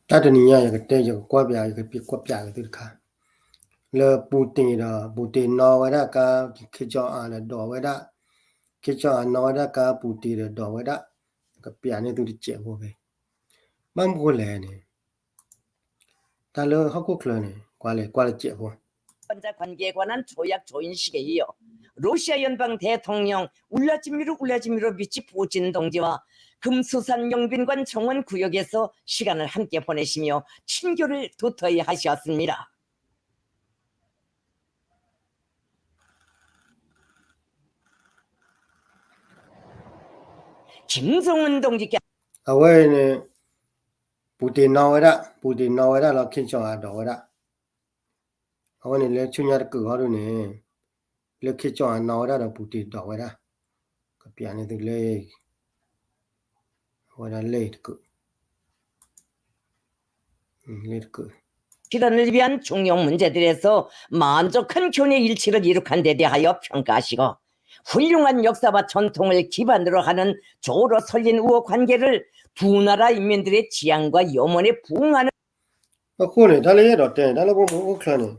တၢ်တနံၤညါ ယကတဲ ယကကွၢ်ပျး ယကကွၢ်ပျးက့ၤသုတခါ, လၢပူၤတ့ၢ်ဒီး ပူၤတ့ၢ်နီၣ်ဝဲဒၣ်ကါ ခ့ကၠီအၤဒီးဒိးဝဲဒၣ်, ခ့ကၠီအၤနီၣ်ဝဲဒၣ်ကါ ပူၤတ့ၢ်ဒီးဒိးဝဲဒၣ်, ယကပျးန့ၢ်သုတစဲးဖိဖဲ, ဘၣ်မနုၤဃိလဲၣ်န့ၣ်, တၢ်လၢဟီၣ်ခိၣ်ချၢန့ၣ် ကွၢ်လဲၣ်ကွၢ်တစဲးဖိ 번째 관계에 관한 조약 조인식에 이어, 러시아 연방 대통령 울라지미르 울라지미로비치 푸틴 동지와 금수산 영빈관 정원 구역에서 시간을 함께 보내시며, 친교를 두터이 하셨습니다. 김정은 동지께 အဝဲန့ၣ် ပူၤတ့ၢ်နီၣ်ဝဲဒၣ်, ပူၤတ့ၢ်နီၣ်ဝဲဒၣ်လီၤ ခ့ကၠီအၤဒီးဝဲဒၣ်, အဝဲန့ၣ် လၢဆူညါတကုာ်ဟီဒုန့ၣ်, လၢခ့ကၠီအၤနီၣ်ဝဲဒၣ်ဒီးပူၤတ့ၢ်ဒီးဝဲဒၣ်, ကပျးန့ၢ်သုလၢ အဝဲဒၣ်လၢတကုာ်, 를 위한 중요 문제들에서 만족한 교내 일치를 이룩한 데 대하여 평가하시고, 훌륭한 역사와 전통을 기반으로 하는 조로 설린 우호 관계를 두 나라 인민들의 지향과 염원에 부응하는 အဃိန့ၣ် တၢ်လၢယအဲၣ်ဒိးတဲန့ၣ် တၢ်လၢပအိၣ်မူအိၣ်ချၢန့ၣ်,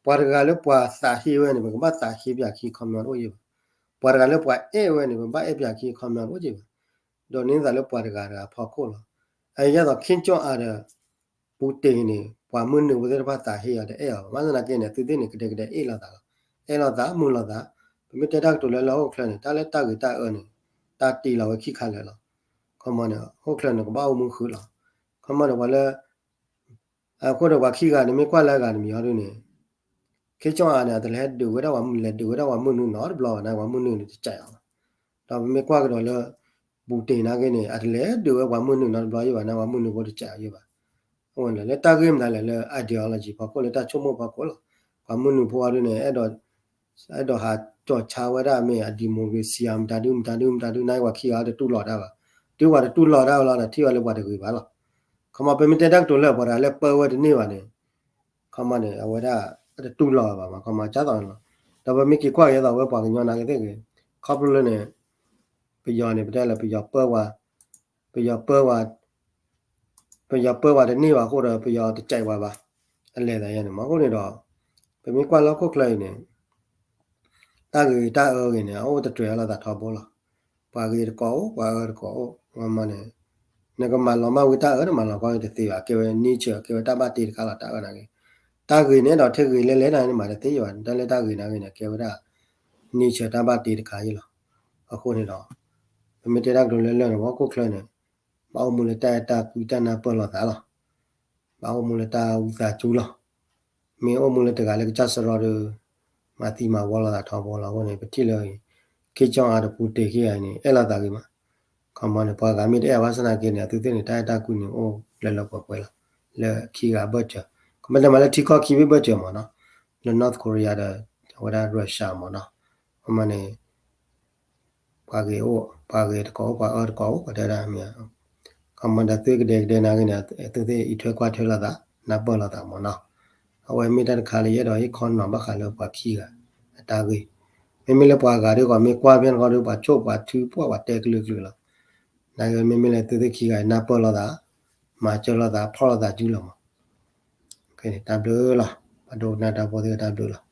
ပှၤတဂၤလၢပှၤသးဟ့ဝဲန့ၣ် ပကဘၣ်သးဟ့ပျးခံခီပညီတအိၣ်ယံၤဘၣ်, ပှၤတဂၤလၢပှၤအဲၣ်ဝဲန့ၣ် ပဘၣ်အဲၣ်ပျးခံခီပညီတအိၣ်ယံၤဘၣ်, ဒိးန့ၢ်သးလၢပှၤတဂၤတဂၤဖီခိၣ်လီၤ. အယဲၢ်သိးခ့ကၠီအၤဒီး ပူၤတ့ၢ်န့ၣ် ပှၤမုၢ်နုာ်ဖိသ့ၣ်တဖၣ်သးဟ့အီၤတအဲၣ်အီၤဘၣ်, ဘၣ်ဆၣ်သနာ်က့န့ၣ် အသုသ့ၣ်န့ၣ် ကဒဲကဒဲအဲၣ်လိာ်သးလီၤ, အဲၣ်လိာ်သး မုာ်လိာ်သး, ပမ့ၢ်တဲတၢ်ကတိၤလၢလၢဟီၣ်ခိၣ်ချၢန့ၣ် တၢ်လၢတၢ်ဂ့ၤတၢ်အၢန့ၣ် တၢ်တ့လီၤဝဲခံခါလၢာ်လီၤ. ခီမီန့ၣ် ဟီၣ်ခိၣ်ချၢန့ၣ် ကဘၣ်အိၣ်မူဃုာ်လီၤ. ခီမီန့ၣ် ပှၤလၢ အဃိဒီးပှၤခံဂၤန့ၣ် မ့ၢ်ကွၢ်လၢအဂၤတမံၤအီၤဒုန့ၣ်, ခ့ကၠီအၤန့ၣ် အတလဲၤဒုးဝဲဒၣ်ပှၤမုၢ် လဲၤဒုးဝဲဒၣ်ပှၤမုၢ်နုာ်နီတဘျီဘၣ်န့ၣ် ပှၤမုၢ်နုာ်န့ၣ်တစဲးအီၤဘၣ်. ဒီးပမ့ၢ်ကွၢ်ကဒီးလၢ ပူၤတ့ၢ်နာ်က့န့ၣ် အတလဲၤဒုးဝဲပှၤမုၢ်နုာ်နီတဘျီယံၤဘၣ်န့ၣ် ပှၤမုၢ်နုာ်ဖိတစဲးအီၤယံၤဘၣ်. အဝဲန့ၣ် လၢတၢ်ဂ့ၢ်မတၤလဲၣ် လၢ ideology ဖီခိၣ် လၢတၢ်ဆိကမိၣ်ဖီခိၣ်လီၤ. ပှၤမုၢ်နုာ်ဖိအီၤဒုန့ၣ် အဲၣ်ဒိးဟးကၠီၣ်ဆါဝဲဒၣ်မ့ၢ်အ democracy အ မတၤဒုမတၤဒုမတၤဒု နာ်က့ပှၤခံဂၤတတူၢ်လိာ်တၢ်ဘၣ်. တုၤပှၤတတူၢ်လိာ်တၢ်ဝဲလီၤဒီး ထံၣ်ဝဲလၢပှၤတဂ့ၤဘၣ်လီၤ. ခီမီ ပမ့ၢ်တဲတၢ်ကတိၤလၢပှၤတဂၤလၢပၢဝဲတန့ၢ်ဘၣ်န့ၣ်, ခီမီန့ၣ် အဝဲဒၣ်တတူၢ်လိာ်ဘၣ်မး ခီမီ ကၢ်သိးန့ၣ်လီၤ. ဒီးပမ့ၢ်က့ၤကွၢ်က့ၤသိးဝဲပှၤကညီနာ်က့သ့ၣ်ဂ့ၤ, ခီဖျိလၢန့ၣ် ပယီၤန့ၣ် ပတဲလၢပယီၤပၢဝဲ ပယီၤပၢဝဲ ပယီၤပၢဝဲတန့ၢ်ဘၣ်အဃိဒီး ပယီၤတစဲးဝဲဘၣ်. အလဲၤသးယဲန့ၣ်မး အဃိန့ၣ်ဒီး ပမ့ၢ်ကွၢ်လၢဟီၣ်ခိၣ်ချၢအံၤန့ၣ် တၢ်ဂ့ၤတၢ်အၢဂ့ၤန့ၣ် အအိၣ်တတြဲၤလိာ်သးထီဘိလီၤ. ပှၤဂ့ၤတကိးအိၣ် ပှၤအၢတကိးအိၣ် မ့ၢ်န့ၣ် နကမၤလီၤမၢ်ဝံၤတၢ်အၢ နမၤလီၤကွၢ်ဝံၤတသ့ဘၣ် ကဲဝဲ nature ကဲဝဲတၢ်ဘၣ်တ့တခါလီၤ တၢ်အၢနာ်က့. တၢ်ဂ့ၤန့ၣ်ဒီးထဲဂ့ၤလဲၣ်လဲၣ်န့ၣ် နမၤတသ့ယံၤဘၣ် တၢ်လၢတၢ်ဂ့ၤနာ်က့န့ၣ် ကဲဝဲဒၣ် nature တၢ်ဘၣ်တ့တခါအံၤလီၤ. အဃိန့ၣ်ဒီး ပမ့ၢ်တဲတၢ်ကတိၤလၢလၢန့ၣ် ပှၤဟီၣ်ခိၣ်ချၢန့ၣ် ဘၣ်အိၣ်မူလၢတၢ်အဲၣ်တၢ်ကွံတၢ်နၢ်ပၢၢ်လိာ်သးလီၤ. ဘၣ်အိၣ်မူလၢတၢ်ဝံသးစူၤလီၤ. မ့ၢ်အိၣ်မူလၢတဂၤလၢကစၢ်စရီဒီး မၤသံမၤဝီလိာ်သးထီဘိလီၤ. အဃိန့ၣ် ပထံၣ်လၢ ခ့ကၠီအၤဒီးပူၤတ့ၢ်ခံဂၤအံၤန့ၣ် အဲၣ်လိာ်သးဂ့ၤမး. ခီမီန့ၣ် ပှၤဂၤမ့ၢ်တအဲၣ်ဘၣ်ဆၣ်နာ်က့န့ၣ် အသုသ့ၣ်န့ၣ် တၢ်အဲၣ်တၢ်ကွံန့ၣ်အိၣ်လၢလၢပှဲၤပှဲၤလီၤ. လၢခံဂၤအဘၢၣ်စၢၤ ကမ့ၢ်တဲမးလၢထံကီၢ်ခံဘ့ၣ်ဘၢၣ်စၢၤမးနီၤ လၢ North Korea ဒီး အဝဲဒၣ် Russia မးနီၤ ခီမီန့ၣ် ပှၤဂ့ၤအိၣ် ပှၤဂ့ၤတကိးအိၣ် ပှၤအၢတကိးအိၣ် ပှၤတဲဒၣ်မ့ၢ် ခီမီဒီးသုကဒဲကဒဲနာ်က့န့ၣ် သုသ့ၣ်အံးထွဲကွၢ်ထွဲလိာ်သး နၢ်ပၢၢ်လိာ်သးမးနီၤ. အဝဲမ့ၢ်တၢ်တခါလၢယအဲၣ်ဒိးဟ့ၣ်ခီနီၤဘၣ်ဃးလၢပှၤခံဂၤအတၢ်ဂ့ၢ်. မ့မ့ၢ်လၢပှၤဂၤဒီး ပှၤမ့ၢ်ကွၢ်ဖဲန့ၣ်ဃီဒီး ပှၤဆိၣ်ပှၤထုပှၢ်ပှၤတဲကလုာ်ကလုာ်လီၤ. နာ်က့မ့မ့ၢ်လၢသုသ့ၣ်ခံဂၤအံၤ နၢ်ပၢၢ်လိာ်သး မၤစၢၤလိာ်သး ဖီၣ်လိာ်သးစုလီၤမး. တၢ်ဘျုးလီၤ. ပှၤဒိကနၣ်တၢ်ဖိသ့ၣ်တၢ်ဘျုးလီၤ.